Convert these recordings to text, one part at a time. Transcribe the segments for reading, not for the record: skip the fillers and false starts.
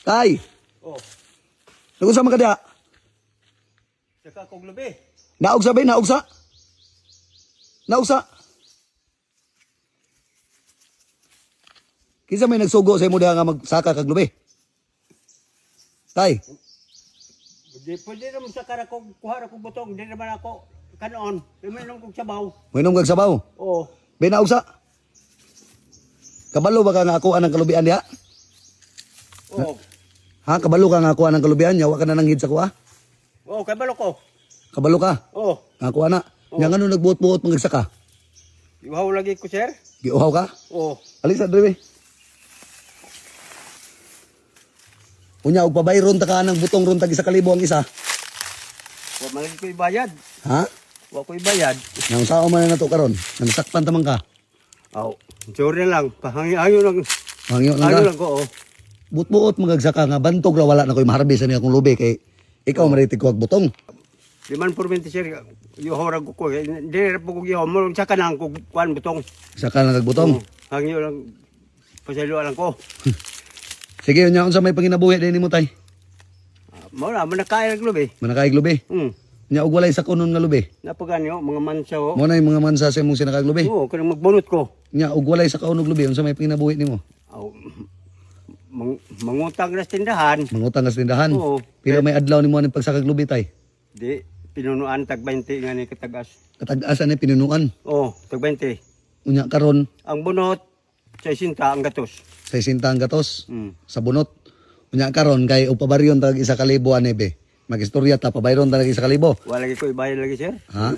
Tay, Oh, nagunsa man ka diha? saka kog lubi. Naog sa ba? Naog sa? Naog sa? Kinsa may nagsugo sa imo diha nga magsaka kag lubi? Tay, Di pwede naman sa kara kog kuha ra kog butong, di naman ako kanoon. Di man lang kog sabaw. moinom kag sabaw. Oh, Be naog sa? Kabalo ba ka nga ako anang kalubian diha? oh. Ha, kabalo ka nga ako anang kalubian nya wa ka na nanghid sa kuha? Oh, kay balo ko. Kabalo ka? Oh, Nga kuha na. Nya ngano nagbuot-buot mangagsaka? iuhaw lagi ko, sir. Giuhaw ka? Oh, Alis sa drive. Unya og pabayron ta ka ng butong ron tag 1,000 ang isa. wa man lagi ko ibayad. Ha? Wa ko ibayad. Nang sao man na nato karon? Nasakpan ta man ka. Aw, sorry na lang. Pahangi-hangi lang. Hangyo lang Hangi ka. lang ko, oh. Buot-buot magagsaka nga bantog ra wala na koy maharbis ani akong lubi kay ikaw maritig ko og butong. Di man por 20, sir. Iuhaw ra ko ko. Di ra po ko gihaw mo saka nang kog kuan butong. Isa ka lang kag butong. Oh, hangyo lang. Pasaylo lang ko. Sige, unya unsa may panginabuhi din nimo, tay? Ah, mao na man nakain ang lubi. Manakaig lubi. Unya og walay sa kunon nga lubi. Napaganyo mga mansa oh. Mo na yung mga mansa sa imong sinakag lubi. Oo, kanang magbunot ko. Unya og walay sa kaunog lubi, unsa may panginabuhi nimo? Aw, mangutang na sa tindahan. Mangutang ka sa tindahan. Oo. Pila may adlaw nimo aning pagsakag lubi, tay? Di, pinunuan tag 20 nga ni katagas. Katag-asa ni pinunuan. Oo, tag 20. Unya karon Ang bunot, 60 ang gatos. 60 ang gatos sa bunot. Unya karon kay upabaryon tag 1,000 ani be. Magistorya ta pabayron tag 1,000. Wala lagi ko ibayad lagi, sir. Ha?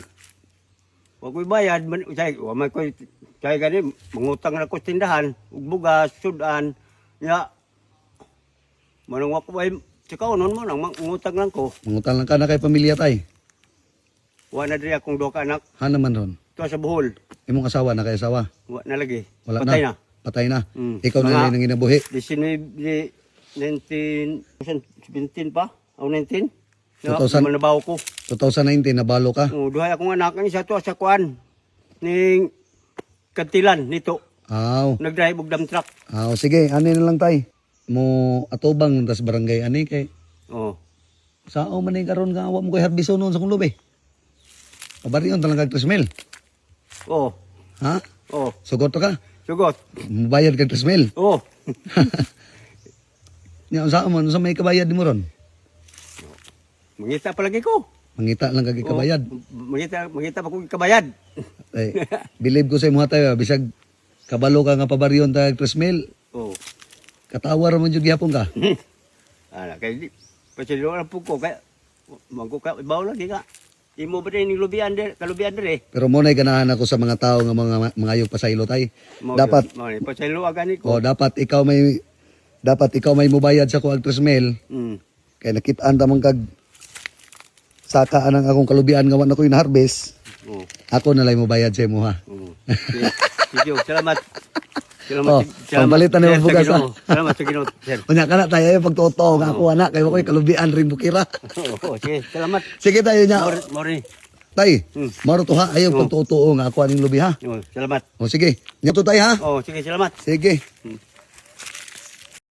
Wa ko ibayad, man, say, wa man ko, say gani, mangutang na ko sa tindahan, ug bugas, sudan, nya, manong wa ko ay, sa kaunon mo nang mangutang lang ko. Mangutang lang ka na kay pamilya, tay. Wa na diri akong duha ka anak, Ha naman ron. tuwa sa Bohol. Imong asawa na kay asawa. Wa na lagi. Wala Patay na. na. Patay na. Ikaw na Mga rin ang ginabuhi. 19, 19, 17 pa? O 19? 2000. Na, nabaw ko. 2019 nabalo ka. Oh, duhay akong anak ang isa to sa kuan ning Kantilan nito. Aw. Nagdrive og dump truck. Aw, sige, ani na lang, tay. Mo atubang tas barangay ani kay Oh. sao man ni karon nga wa mo koy harbiso noon sa kong lubi. Pabaryon talaga kag 3,000. Oh. Ha? Oh. Sugot ka? Sugot. Mubayad kag 3,000. Oh. Nya unsa man unsa may kabayad nimo ron? Mangita pa lagi ko. Mangita lang kag kabayad. Oh, mangita mangita pa ko kabayad. Ay, believe ko sa imo tayo, bisag kabalo ka nga pabaryon tag 3,000, Oh. katawa ra man jud gihapon ka. Ala kay di pasilo lang po ko kay mangko ka ibaw lagi ka. Imo ba din lubian der, kalubian dire. Pero mo na'y ganahan ako sa mga tao nga mga mangayog pasaylo, tay. Dapat Mao ni pasilo agani ko. oh, dapat ikaw may mubayad sa kuag 3,000 kay nakit-an ta man kag saka anang akong kalubian nga wa na ko'y na-harvest. Oh. Ako na lang mobayad sa imo, ha. Oo. Sige, sige, salamat. Salamat. Oh, Salamat, pambalitan ni sir, sa bugas, Ginoo. ha? Salamat sa Ginoo, sir. Unya kana tayo ay pagtotoo nga ako anak kay wa ko'y kalubian rin bukira. Oo, sige, salamat. Sige tayo nya. More, more. Tay, maro to ha, ayaw Oh. pagtotoo nga ako aning lubi, ha. Oo, salamat. O sige, nya to tay ha. Oh, sige, salamat. Sige.